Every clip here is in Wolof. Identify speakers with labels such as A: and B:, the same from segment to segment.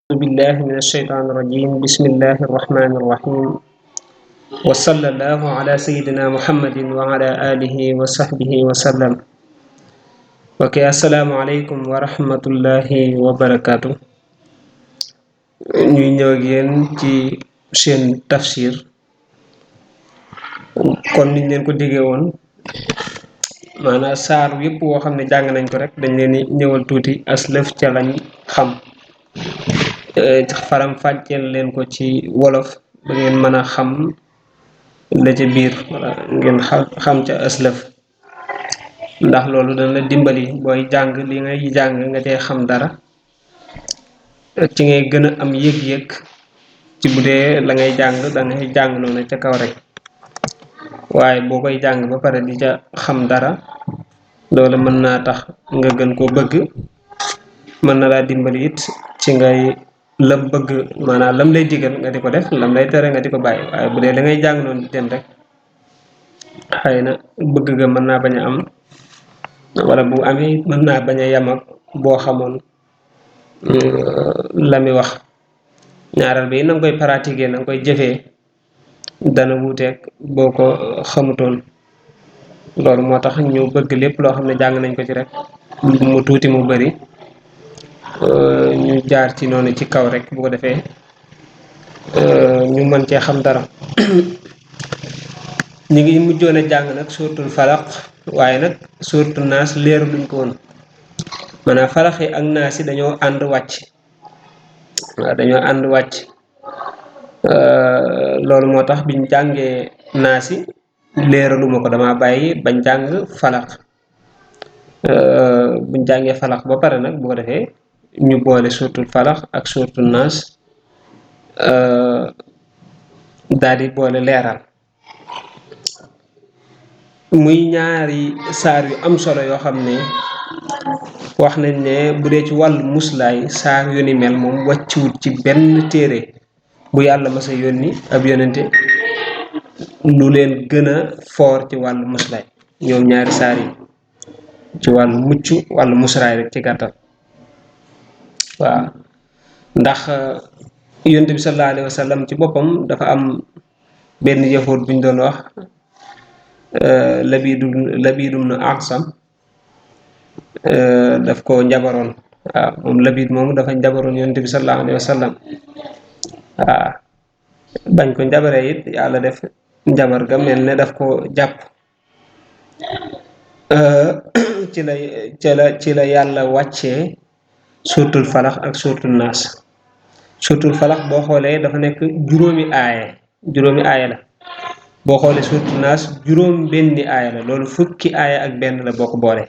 A: أعوذ بالله من الشيطان الرجيم بسم الله الرحمن الرحيم وصلى الله على سيدنا محمد وعلى آله وصحبه وسلم السلام عليكم ورحمة الله وبركاته ñuy ñëw ak yéen ci seen tafsir kon niñ leen ko digee woon maanaam saar yépp woo xam ne jàng nañ ko rek dañ leen di ñëwal tuuti aslëf ca lañ xam faram fàcceel leen ko ci wolof ba ngeen mën a xam la ca biir wala ngeen xam ca aslëf ndax loolu dana la dimbali booy jàng li ngay jàng nga cee xam dara ci ngay gën a am yëg-yëg ci bu dee la ngay jàng da ngay jàng noonu ca kaw rek waaye boo koy jàng ba pare di ca xam dara loolu mën naa tax nga gën koo bëgg mën na laa dimbali it ci ngay lam bëgg maanaam lam lay digal nga di ko def lam lay tere nga di ko bàyyi waaye bu dee da ngay jàng noonu di dem rek xëy na bëgg ga mën naa bañ a am wala bu amee mën naa bañ a yam ak boo xamoon la mi wax ñaaral bi na nga koy pratiquer na nga koy jëfee dana wuuteeg boo ko xamutoon loolu moo tax ñu bëgg lépp loo xam ne jàng nañ ko ci rek mu tuuti mu bari ñu jaar ci noonu ci kaw rek bu ko defee ñu mën cee xam dara ñu ngi mujjoon a jàng nag suuratul falaq waaye nag suuratul naas leeru luñ ko woon maanaam falaq yi ak naas yi dañoo ànd wàcc waaw dañoo ànd wàcc loolu moo tax biñ jàngee naas yi leeraluma ko dama bàyyi bañ jàng falaq buñ jàngee falaq ba pare nag bu ko defee ñu boole suuratul falaq ak suuratul naas daal di boole leeral muy ñaari saar yu am solo yoo xam ne wax nañ ne bu dee ci wàllu muslaay saar yu ni mel moom wàcciwut ci benn téere bu yàlla masa yónni ab yónnente lu leen gën a foor ci wàllu muslaay ñoom ñaari saar yi ci wàllu mucc wàllu musraay rek ci gàttal waaw ndax yónnente bi sallallahu alayhi wa sallam ci boppam dafa am benn yahuud bu ñu doon wax Labiid ibn A'sam daf ko njabaroon waaw moom Labiid moomu dafa njabaroon yónnente bi sallallahu alayhi wa sallam waaw bañ ko njabaree it yàlla def njabar ga mel ne daf ko jàpp ci la yàlla wàccee suuratul falax ak suuratul naas suuratul falax boo xoolee dafa nekk juróomi aaya la boo xoolee suuratul naas juróom benni aaya la loolu fukki aaya ak benn la boo ko boolee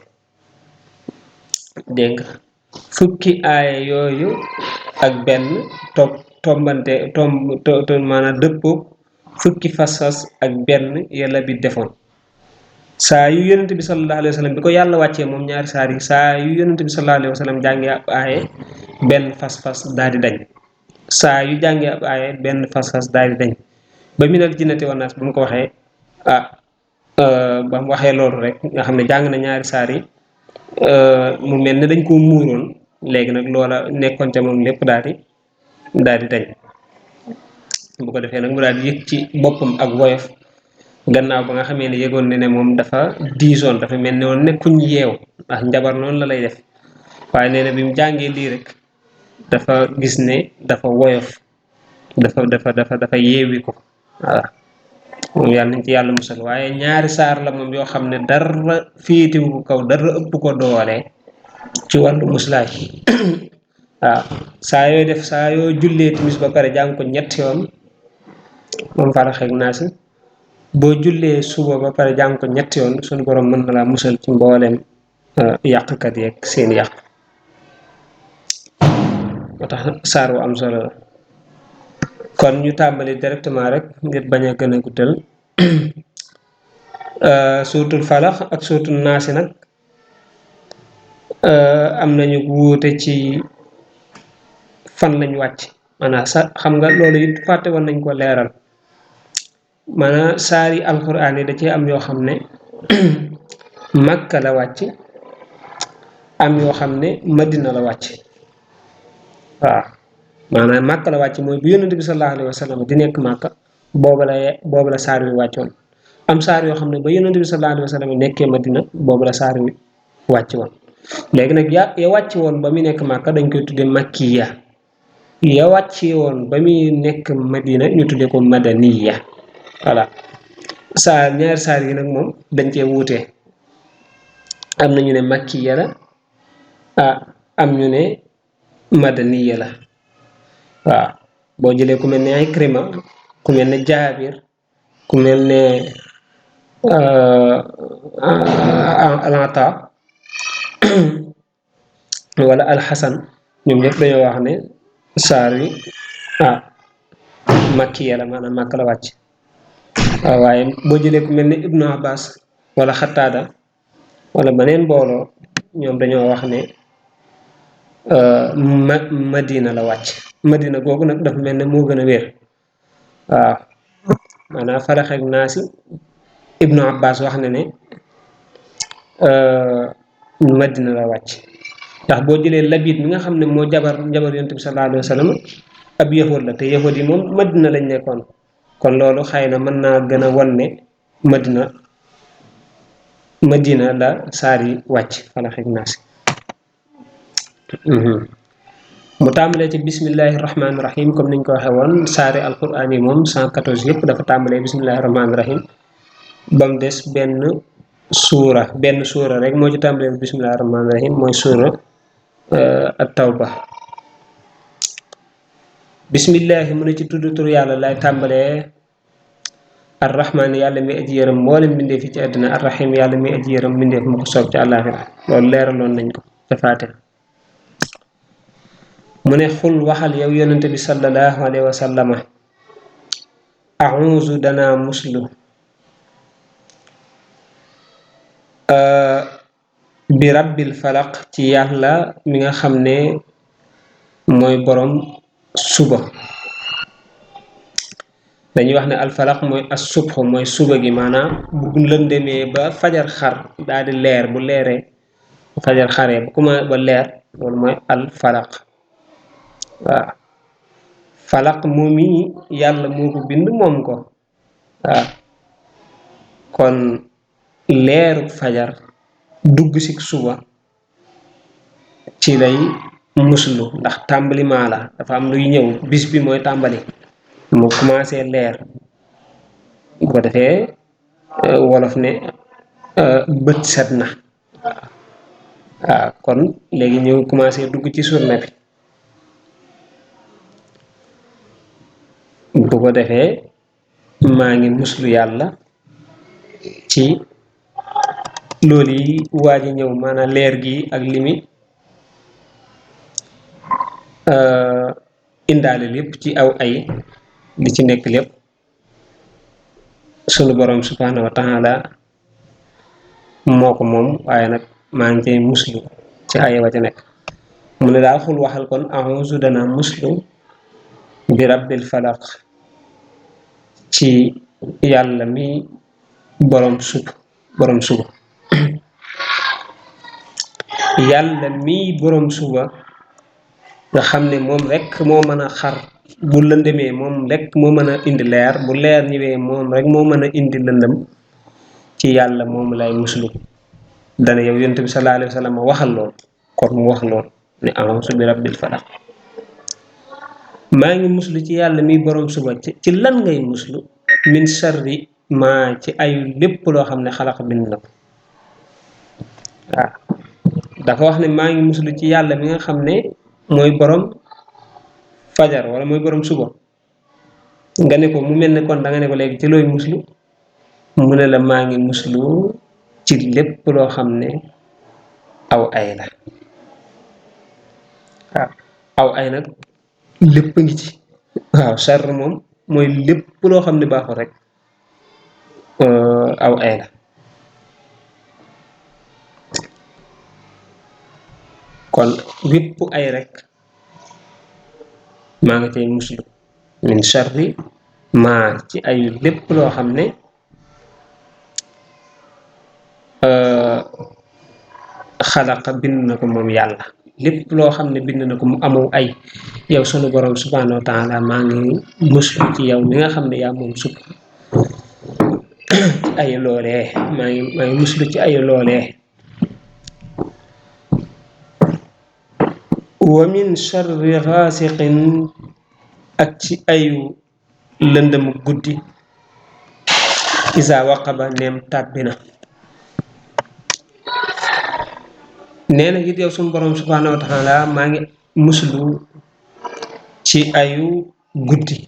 A: dégg nga fukki aaya yooyu ak benn tombante maanaam dëppoo fukki fas-fas ak benn yàlla bi defoon saa yu yonent bi sallallahu alayhi wa sallam bi ko yàlla wàccee moom ñaari saar yi saa yu yonent bi sallallahu alayhi wa sallam jàngee ab aaye benn fas-fas daal di dañ saa yu jàngee ab aaye benn fas-fas daal di dañ ba minal jinnati wan naas ba mu ko waxee ba mu waxee loolu rek nga xam ne jàng na ñaari saar yi mu mel ne dañ koo muuroon léegi nag loola nekkoon ca moom lépp daal di dañ bu ko defee nag mu daal di yëg ci boppam ak woyof gannaaw ba nga xamee ne yëgoon ne moom dafa diisoon dafa mel ne woon nekkuñ yeew ndax njabar noonu la lay def waaye nee na bi mu jàngee lii rek dafa gis ne dafa woyof dafa yeewi ko waaw moom yàlla nañ ci yàlla musal waaye ñaari saar la moom yoo xam ne dara féetewu ko kaw dara ëpp ko doole ci wàllu muslaay waaw saa yoo jullee timis ba pare jàng ko ñetti yoon moom Falaq ak Naas boo jullee suba ba pare jàng ko ñetti yoon suñu borom mën na laa musal ci mbooleem yàqkat yeeg seen yàq moo tax saar wu am solo la kon ñu tàmbali directement rek ngir bañ a gën a guddal suuratul Falaq ak suuratul Naas nag am nañu wuute ci fan lañ wàcc maanaam xam nga loolu it fàtte woon nañ ko leeral maanaam saari alxuraan yi da cee am yoo xam ne Makka la wàcc am yoo xam ne Madina la wàcc waaw maanaam Màkka la wàcc mooy bu yonent bi sallallahu alayhi wa sallam di nekk Màkka boobu la saar wi wàccoon am saar yoo xam ne ba yonent bi sallallahu alayhi wa sallam nekkee Madina boobu la saar wi wàcc woon léegi nag ya wàcc woon ba muy nekk Màkka dañ koy tuddee makkiya ya wàcc woon ba muy nekk Madina ñu tuddee ko madaniya voilà ñaari saar yi nag moom dañ cee wuute am na ñu ne makkiya la am ñu ne madaniya la waaw boo jëlee ku mel ne Ikrima ku mel ne Jaabir ku mel ne Alata wala Alxasan ñoom ñëpp dañoo wax ne saar wi makkiya la maanaam Màkka la wàcc waaw waaye boo jëlee ku mel ne Ibnu Abbas wala Xataada wala beneen mbooloo ñoom dañoo wax ne Madina la wàcc Madina googu nag dafa mel ne moo gën a wér waaw maanaam Falax ak Naasi Ibnu Abbas wax na ne Madina la wàcc ndax boo jëlee Labid mi nga xam ne moo jabar Yonent bi sallallahu alayhi wa sallam ab yahuud la te yahuud yi moom Madina lañ nekkoon kon loolu xëy na mën naa gën a wan ne Madina la saar yi wàcc Falax ak Naasi mu tàmbalee ci bismillahi rahmaani rahim comme niñ ko waxee woon saari alquran yi moom 114 yëpp dafa tàmbalee bismillahi rahmaani rahim ba mu des benn suura rek moo ci tàmbalee bismillahi rahmaani rahim mooy suura at-tawba bismillahi mu ne ci tudd tur yàlla lay tàmbalee arrahmaan yàlla mi aji yërëm mboolem mbindeef fi ci àddina arrahim yàlla mi aji yërëm mbindeef mu ko soob ci àllaaxira loolu leeraloon nañ ko ca Faatiha mu ne xul waxal yow yonente bi sallallahu alayhi wa sallama a'uuzu danaa muslu bi rabbil falaq ci yàlla mi nga xam ne mooy borom suba dañuy wax ne alfalaq mooy as subh mooy suba gi maanaam bu lëndemee ba fajar xar daal di leer bu leeree bu fajar xaree bu kuma ba leer loolu mooy alfalaq waaw falaq moom yi yàlla moo ko bind moom ko waaw kon leeru fajar dugg ci suba ci lay muslu ndax tàmbali maa la dafa am luy ñëw bis bi mooy tàmbali mu commencé leer bu ko defee wolof ne bët set na waaw kon léegi ñëw commencé dugg ci journée bi bu ko defee maa ngi muslu yàlla ci loolu yi waa ji ñëw maanaam leer gi ak limi indaale lépp ci aw ay li ci nekk lépp sunu borom subhanahu wa taala moo ko moom waaye nag maa ngi cay muslu ci ay wa ca nekk mu ne daal xul waxal kon a'uuzu dana muslu bi rabbil falaq ci yàlla mi borom suba yàlla mi borom suba nga xam ne moom rek moo mën a xar bu lëndëmee moom rek moo mën a indi leer bu leer ñëwee moom rek moo mën a indi lëndëm ci yàlla moom lay muslu dana yow yonent bi sallallahu alayhi wa sallam waxal lool kon mu wax lool ne a'uuzu bi rabbil falaq maa ngi muslu ci yàlla mi borom suba ci lan ngay muslu min sharri maa ci ayu lépp loo xam ne xalaq bind na ko waaw dafa wax ne maa ngi muslu ci yàlla mi nga xam ne mooy borom fajar wala mooy borom suba nga ne ko mu mel ne kon da nga ne ko léegi ci looy muslu mu ne la maa ngi muslu ci lépp loo xam ne aw ay la waaw aw ay nag lépp ngi ci waaw sharr moom mooy lépp loo xam ne baaxul rek aw ay la kon wépp ay rek maa nga cay muslu min sharri maa ci ayu lépp loo xam ne xalaqa bind na ko moom yàlla lépp loo xam ne bind na ko mu amoo ay yow sunu borom subhanahu wa taala maa ngi muslu ci yow mi nga xam ne yaa moom sub ay loolee maa ngi muslu ci ay loolee wa min sharri ghasiqin ak ci ayu lëndëm guddi isa waqaba neem tàbbi na nee na it yow suñu borom subhanahu wa taala maa ngi muslu ci ayu guddi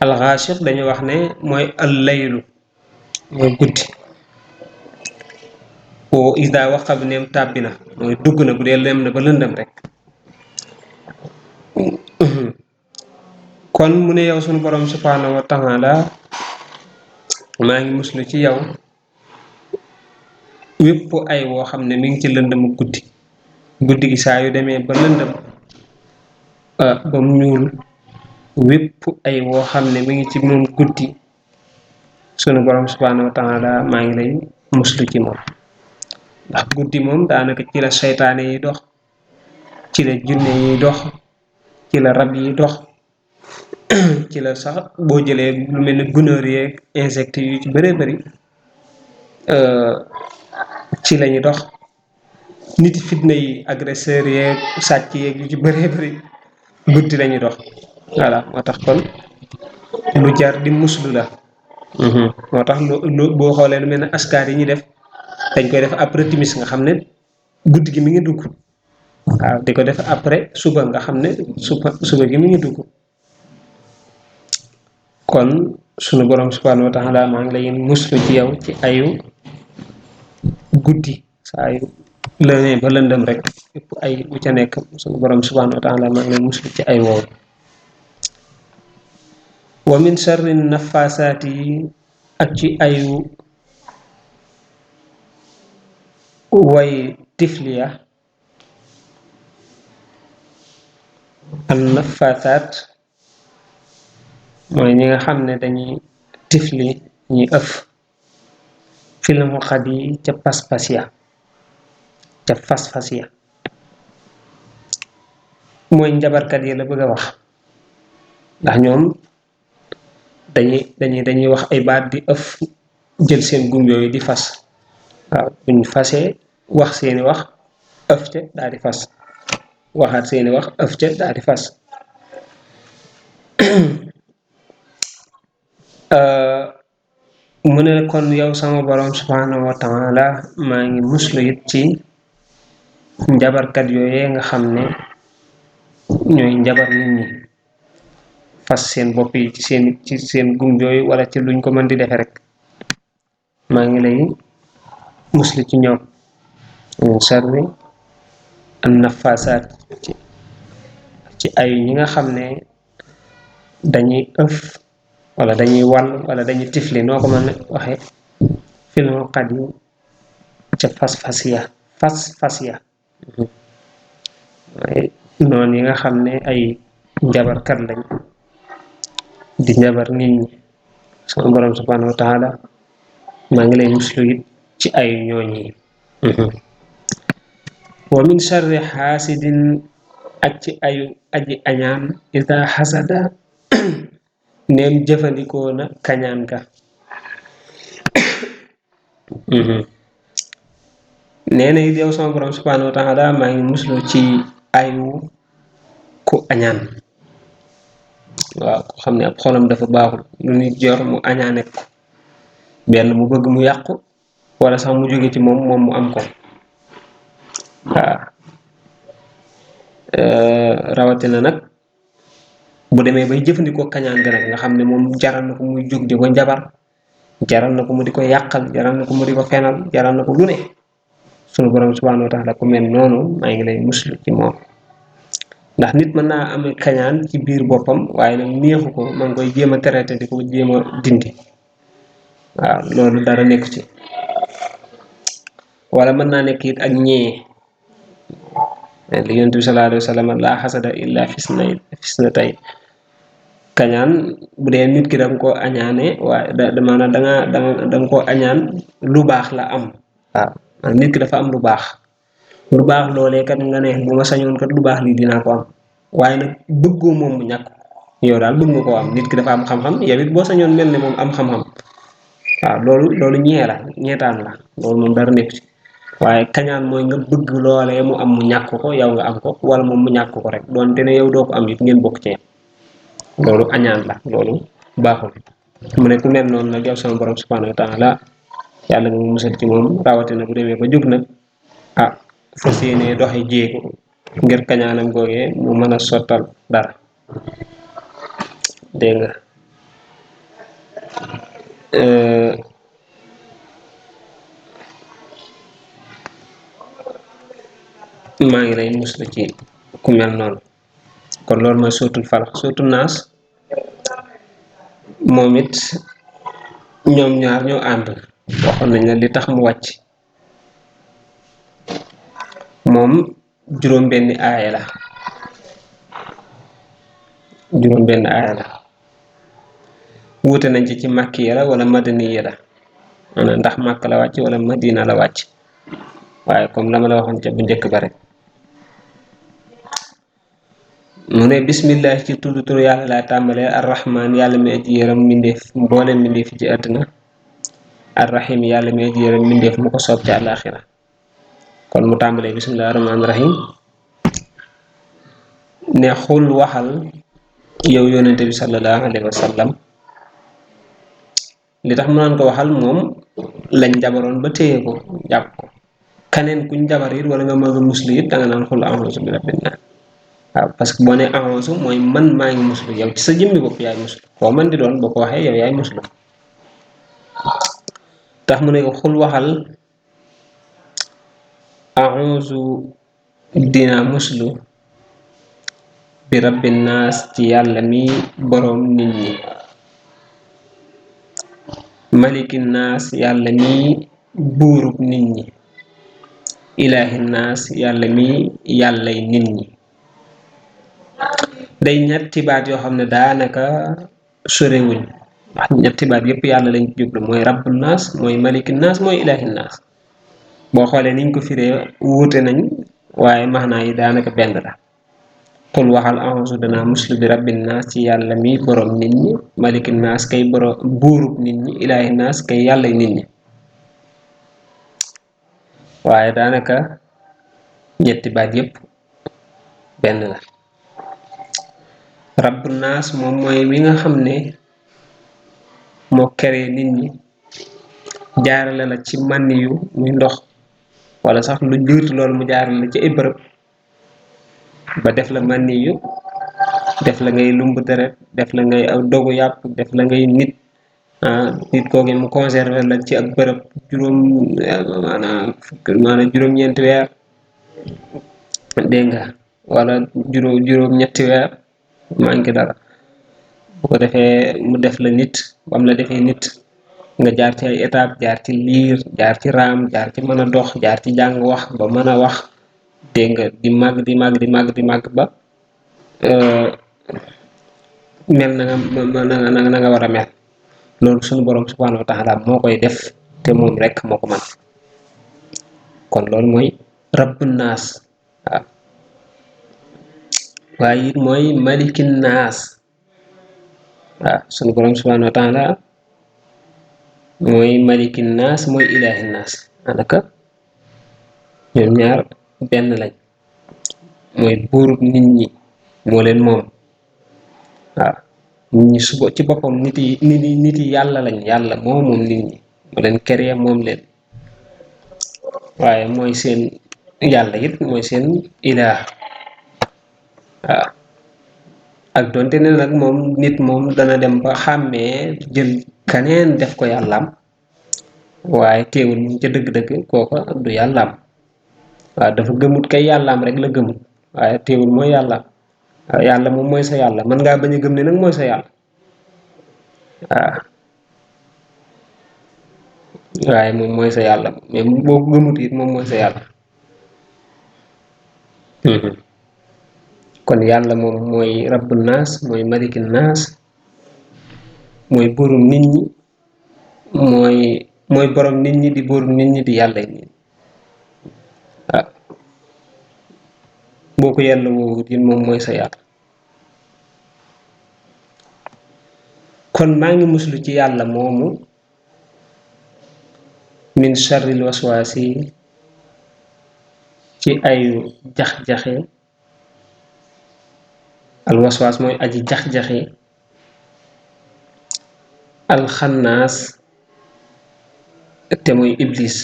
A: alxaasiq dañu wax ne mooy allaylu mooy guddi o isa waqaba neem tàbbi na mooy dugg na bu dee lem na ba lëndëm rek kon mu ne yow sunu borom subhanahu wa taala maa ngi muslu ci yow wépp ay woo xam ne mi ngi ci lëndëmu guddi gi saa yu demee ba lëndëm ba mu ñuul wépp ay woo xam ne mi ngi ci moom guddi sunu borom subhanahu wa taala maa ngi lay muslu ci moom ndax guddi moom daanaka ci la seytaane yi dox ci la junne yi dox ci la rab yi dox ci la sax boo jëlee lu mel ni gunóor yeeg insectes yu ci bëree bëri ci lañu dox nit fitna yi agresseurs yeeg sàcc yeeg yu ci bëree bëri guddi lañu dox voilà moo tax kon lu jar di muslu la moo tax lu boo xoolee lu mel ne askar yi ñuy def dañ koy def après timis nga xam ne guddi gi mi ngi dugg waaw di ko def après suba nga xam ne suba gi mi ngi dugg kon sunu borom subhanahu wa taala maa ngi lay muslu ci yow ci ayu guddi saa yu lënee ba lëndëm rek yëpp ay bu ca nekk sunu borom subhanahu wa taala maa ngi lay muslu ci ay woowu wa min sharri nafasaati ak ci ayu way tifliya an nafasaat mooy ñi nga xam ne dañuy tifli ñuy ëf filmu xat yi ca pas-pas ya ca fas-fas ya mooy njabarkat yi la bëgg a wax ndax ñoom dañuy wax ay baat di ëf jël seen gum yooyu di fas waaw buñ fasee wax seeni wax ëf ca daal di fas waxaat seeni wax ëf ca daal di fas mu ne kon yow sama borom subhanahu wa taala maa ngi muslu it ci njabarkat yooyee nga xam ne ñooy njabar nit ñi fas seen bopp yi ci seen gum yooyu wala ci luñ ko mën di defe rek maa ngi lay muslu ci ñoom min sharri an nafasaat ci ay ñi nga xam ne dañuy ëf wala dañuy wàll wala dañuy tifli noo ko mën a waxee filmu xat yi ca fas ya noonu yi nga xam ne ay njabarkat lañ di njabar nit ñi sama borom subhanahu wa taala maa ngi lay muslu it ci ay ñooñi wa min sharri xaasidin ak ci ayu aji añaan ida xasada neem jëfandikoo na kañaan ga nee na it yow sama borom subhanahu wa taala maa ngi muslu ci ayu ku añaan waaw ko xam ne ab xolam dafa baaxul lu nit jor mu añaane ko benn mu bëgg mu yàqu wala sax mu jóge ci moom mu am ko waaw rawatina nag bu demee bay jëfandikoo kañaan ga nag nga xam ne moom jaral na ko muy jóg di ko njabar jaral na ko mu di ko yàqal jaral na ko mu di ko fenal jaral na ko lu ne sunu borom subhanahu wa taala ku mel noonu maa ngi lay muslu ci moom ndax nit mën naa am kañaan ci biir boppam waaye nag neexu ko ma ngi koy jéem a traité di ko jéem a dindi waaw loolu dara nekk ci wala mën naa nekk it ak ñee li yonent bi sallallahu alayhi wa sallam laa xasada illa fisnatay kañaan bu dee nit ki da nga koo añaane waaye maanaam da nga koo añaan lu baax la am waaw nit ki dafa am lu baax lu baax loolee kat nga ne bu ma sañoon kat lu baax lii dinaa ko am waaye nag bëggoo moom mu ñàkk yow daal bëgg nga koo am nit ki dafa am xam-xam yow it boo sañoon mel ne moom am xam-xam waaw loolu ñee la ñeetaan la loolu moom dara nekk ci waaye kañaan mooy nga bëgg loolee mu am mu ñàkk ko yow nga am ko wala moom mu ñàkk ko rek doonte ne yow doo ko am it ngeen bokk ci loolu añaan la loolu baaxul mu ne ku mel noonu nag yow sama borom subhanahu wa taala yàlla nga mu musal ci moom rawatina bu demee ba jóg nag ah fas yéenee doxi jéego ngir kañaanam googee mu mën a sottal dara dégg nga maa ngi lay muslu ci ku mel noonu kon loolu mooy sootul falax sootul naas moom it ñoom ñaar ñoo ànd waxoon nañ la li tax mu wàcc moom juróom-benni aaya la wuute nañ ci makki la wala madani la maanaam ndax màkk la wàcc wala madina la wàcc waaye comme la ma la waxoon ca bu njëkk ba rek mu ne bismillah ci tudd tur yàlla laa tàmbalee arrahman yàlla mi aji yërëm mbindeef mboolem mbindeef ci àddina arrahim yàlla mi aji yërëm mbindeef mu ko soob ci àllaaxira kon mu tàmbalee bismillah arrahman rahim ne xul waxal yow yonente bi sallallahu alayhi wa sallam li tax mu naan ko waxal moom lañ jabaroon ba téye ko jàpp ko kaneen kuñ jabar it wala nga mëg a muslu it danga naan xul a'uuzu bi rabbin naas waaw parce que boo ne a'uuzu mooy man maa ngi muslu yow ci sa jëmmi bopp yaay muslu koo man di doon boo ko waxee yow yaay muslu tax mu ne ko xul waxal a'uuzu dina muslu bi rabbin naas ci yàlla mi boroom nit ñi malikin naas yàlla mi buurub nit ñi ilaahin naas yàlla mi yàllay nit ñi day ñetti baat yoo xam ne daanaka sorewuñ wax ñetti baat yépp yàlla lañ jublu mooy rabbun naas mooy malikin naas mooy ilaahin naas boo xoolee niñ ko firee wuute nañ waaye maxnaa yi daanaka benn la xul waxal a'uuzu danaa muslu bi rabbin naas ci yàlla mi borom nit ñi malikin naas kay borom buurub nit ñi ilaahin naas kay yàllay nit ñi waaye daanaka ñetti baat yépp benn la rabbun naas moom mooy wi nga xam ne moo keree nit ñi jaarale la ci mànni yu muy ndox wala sax lu jiitu loolu mu jaarale la ci ay bërëb ba def la mànni yu def la ngay lumb deret def la ngay dogu yàpp def la ngay nit nit koogi mu conserver la ci ak bërëb juróom-ñeenti weer dégg nga wala juróom-ñetti weer manqué dara bu ko defee mu def la nit bam la defee nit nga jaar ci ay étape jaar ci liir jaar ci raam jaar ci mën a dox jaar ci jàng wax ba mën a wax dégg nga di màgg ba mel na nga war a mel loolu suñu borom subhanahu wa taala moo koy def te moom rek moo ko man kon loolu mooy rabbun naas waaw waaye it mooy malikin naas waaw suñu borom subhanahu wa taala mooy malikin naas mooy ilaahin naas anaka ñoom ñaar benn lañ mooy buurub nit ñi moo leen moom waaw nit ñi suba ci boppam nit yi yàlla lañ yàlla moom nit ñi moo leen créé moom leen waaye mooy seen yàlla it mooy seen ilaah waaw ak doonte ne nag moom nit moom dana dem ba xàmmee jël kaneen def ko yàllaam waaye teewul mu ca dëgg-dëgg kooka du yàllaam waaw dafa gëmut kay yàllaam rek la gëmut waaye teewul mooy yàllaam waaw yàlla moom mooy sa yàlla mën ngaa bañ a gëm ne nag mooy sa yàlla waaw waaye moom mooy sa yàlla mais boo ko gëmut it moom mooy sa yàlla kon yàlla moom mooy rabbun naas mooy malikin naas mooy buurum nit ñi mooy borom nit ñi di buurum nit ñi di yàlla nit ñi waaw boko yalla wo din mom moy sa yalla kon ma ngi muslu ci yalla momu min sharril waswasi ci ayu jax-jaxe al waswas moy aji jax-jaxe al khannas te moy iblis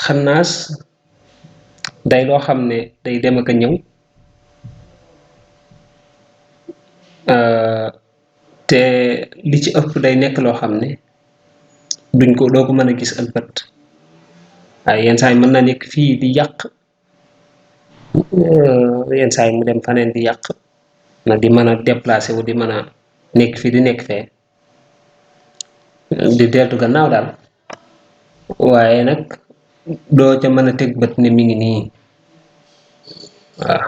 A: khannas day lo xamne day dem ak ñew te li ci ëpp day nekk loo xam ne duñ ko doo ko mën a gis ak bët waaye yenn saa yi mën na nekk fii di yàq yenn saa yi mu dem faneen di yàq na di mën a déplacé wu di mën a nekk fii di nekk fee di deltu gannaaw daal waaye nag doo ca mën a teg bët ne mi ngi nii waaw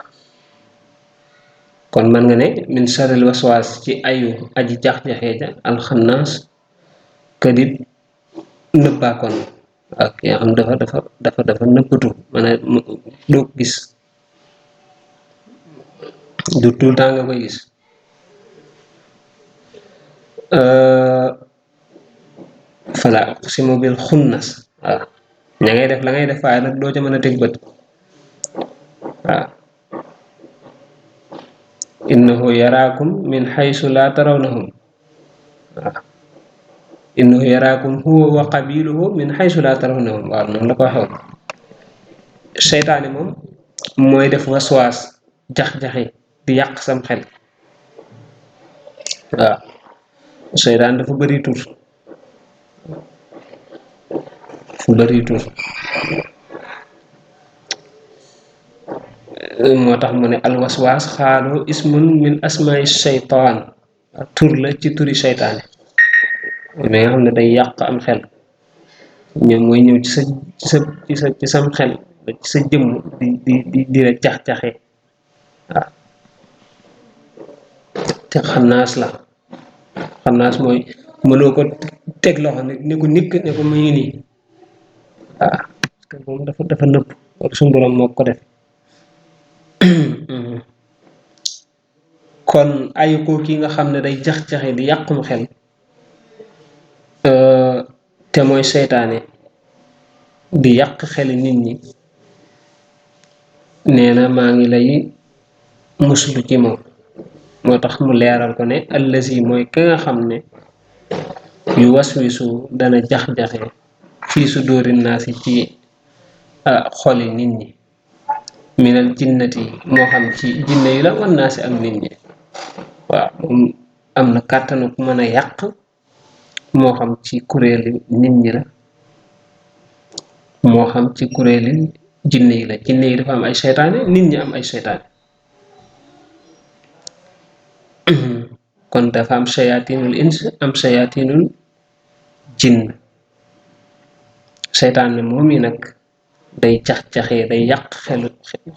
A: kon man nga ne min sharril waswas ci ayu aji jax-jaxe ja al khannas kadib nëbbaa kon ak yaa xam dafa nëbbatu man doo gis du tout temps nga koy gis fala uqsimu bil khunnas waaw ña ngay def la ngay def waaye nag doo ca mën a teg bët waaw innahu yarakum min haythu la tarawnahum innahu yarakum huwa wa qabiluhu min haythu la tarawnahum waaw noonu la ko waxee seytaane moom mooy def waswaas jax-jaxe di yàq sam xel waaw seytaan dafa bëri tur motax mu ne al waswas xaalu ismun min asma'i shaytan tur la ci turi shaytané mais nga xamne day yàq am xel ñoom mooy ñëw ci sam xel ci sa jëm di la jax-jaxe waaw te xannaas la xannaas mooy mënoo ko teg loxo ne ko nikk ne ko muy nii waaw parce que moom dafa nëpp ak suñu borom moo ko def kon ayu ko ki nga xamne day jax-jaxe di yàqum xel te mooy seytaane di yàq xeli nit ñi neena maa ngi lay muslu ci moom moo tax mu leeral ko ne allazi mooy ka nga xam ne yu waswisu dana jax-jaxe fii su dóori naasi ci xoli nit ñi minal jinnati moo xam ci jinne yi la wan naasi ak nit ñi waaw moom am na kàttanu mën a yàq moo xam ci kuréeli nit ñi la moo xam ci kuréeli jinne yi la jinne yi dafa am ay seytaane nit ñi am ay seytaane kon dafa am shayatinul ins am shayatinul jinn seytaane moom yi nag day jax-jaxee day yàq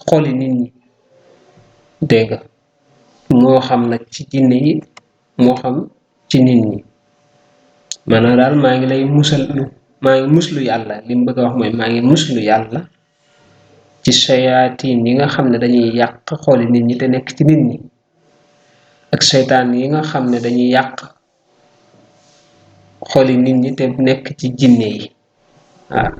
A: xoli nit ñi dégg nga moo xam nag ci jinne yi moo xam ci nit ñi maanaam daal maa ngi lay muslu yàlla li mu bëgg a wax mooy maa ngi muslu yàlla ci shayatin yi nga xam ne dañuy yàq xoli nit ñi te nekk ci nit ñi ak seytaan yi nga xam ne dañuy yàq xoli nit ñi te nekk ci jinne yi waaw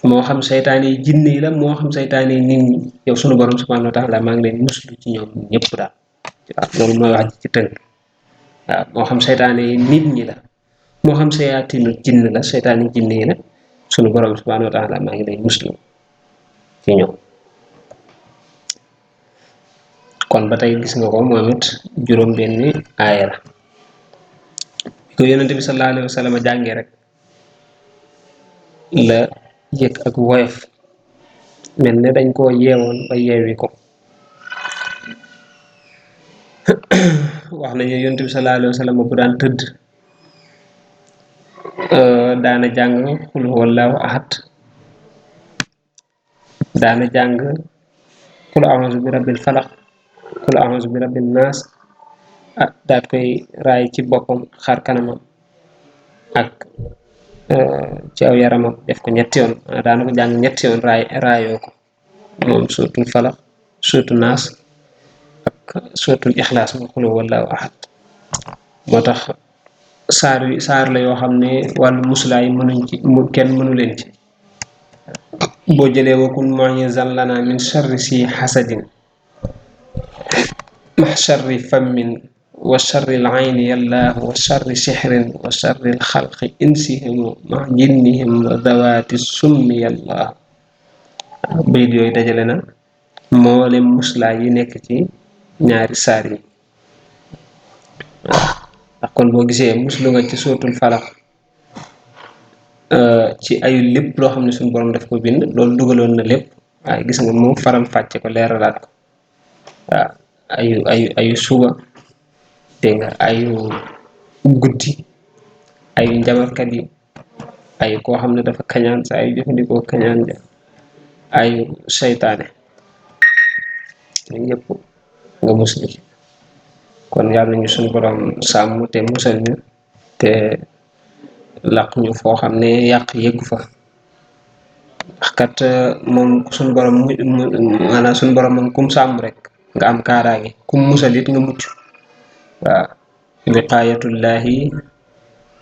A: moo xam seytaane yi jinne yi la moo xam seytaane yi nit ñi yow sunu borom subhanahu wa ta'ala maa ngi leen muslu ci ñoom ñëpp daal waaw loolu mooy wax ci tënk waaw moo xam seytaane yi nit ñi la moo xam seytaane jinn la seytaane jinne yi la sunu borom subhanahu wa ta'ala maa ngi leen muslu ci ñoom kon ba tey gis nga ko moom it juróom benni aaya la ko yonente bi sallallahu alayhi wa sallam jàngee rek la yëg ak woyof mel ne dañ koo yeewoon ba yeewi ko wax nañu yonent bi sallallahu alayhi wa sallam bu daan tëdd daana jàng xul huwallahu ahad daana jàng xul a'uuzu bi rabbil falaq xul a'uuzu bi rabbin naas daat koy raay ci boppam xar kanamam ak ci aw yaramam def ko ñetti yoon daana ko jàng ñetti yoon raayoo ko moom suuratul falaq suuratul naas ak suuratul ixlaas mu xul huwallaahu ahad moo tax saar la yoo xam ne wàllu muslaay mënuñ ci kenn mënu leen ci boo jëlee wakun mu'izan lana min sharri si xasadin ma sharri fammin wa sharri al-ayni yallaahu wa sharri sihrin wa sharri al-xalqi insihim ma jinnihim wa dawaati summi yallaahu bayit yooyu dajale na mboolem muslaay yi nekk ci ñaari saar yi ndax kon boo gisee muslu nga ci suuratul falaq ci ayu lépp loo xam ne suñu borom daf ko bind loolu dugaloon na lépp waaye gis nga moom faram fàcce ko leeralaat ko waaw ayu suba dégg nga ayu guddi ayu njabarkat yi ayu koo xam ne dafa kañaan saa yu jëfandikoo kañaan ja ayu seytaane yëpp nga musli kon yàlla nañu suñu borom sàmm te musal ñu te laq ñu foo xam ne yàq yëggu fa ndax kat moom suñu borom maanaam suñu borom moom kum sàmm rek nga am kaaraange kum musal it nga mucc waaw wiqaayatullahi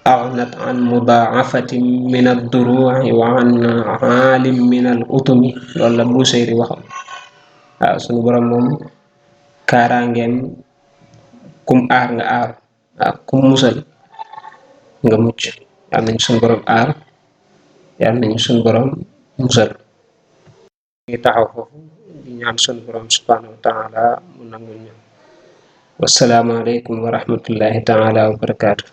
A: aghnat an mudaafatin min ad-duru'i wa an aalim min al-utumi loolu la Busayri waxam waaw suñu borom moom kaaraangeem kum aar nga aar waaw kum musal nga mucc yàlla nañu suñu borom aar yàlla nañu suñu borom musal ngi taxaw foofu di ñaan suñu borom subhanahu wa taala mu nangul ñu wassalaamu aleykum wa rahmatullahi taala wa barakaatu